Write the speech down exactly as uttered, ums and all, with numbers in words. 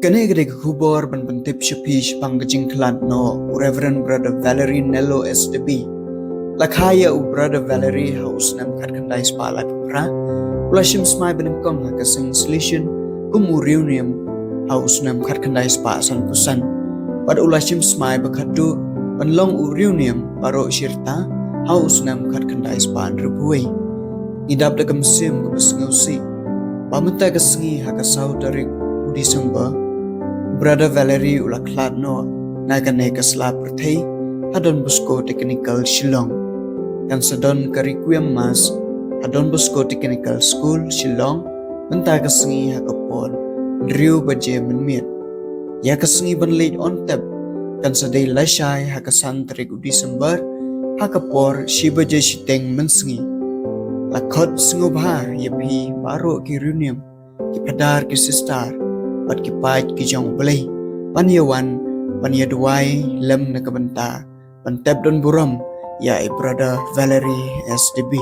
Kane ka dei ka khubor ban pyntip sha phi shaphang ka jingkhlad noh u Reverend Brother Valerie Nello S D B. La kha ïa u Brother Valerie ha u snem khatkhyndai spah laiphew phra. U la shim smai banyngkong ha ka seng Salesian kum u riewniam ha u snem khatkhyndai spah sanphew san. Bad u la shim smai ba khatduh ban long u riewniam baroh shi rta ha u snem khatkhyndai spah hynriewphew wei. Ngi dap da ka mynsiem kaba sngewsih ba mynta ka sngi ha ka saw tarik u December, Brother Valerie u la khlad noh na kane ka sla pyrthei ha Don Bosco Technical Shillong. Kan sa don ka Requiem Mass ha Don Bosco Technical School Shillong mynta ka sngi ha ka por hynriew baje mynmiet. Ïa ka sngi ban leit on tep kan sa dei lashai ha ka san tarik u December ha ka por shi baje shiteng mynsngi. La khot sngewbha ïa phi baroh ki riewniam, ki phadar, ki sister bad ki paid ki jong U Blei ban ïa wan ban ïa duwai lem na ka bynta ban tep don burom ïa i Brother Valerie S D B.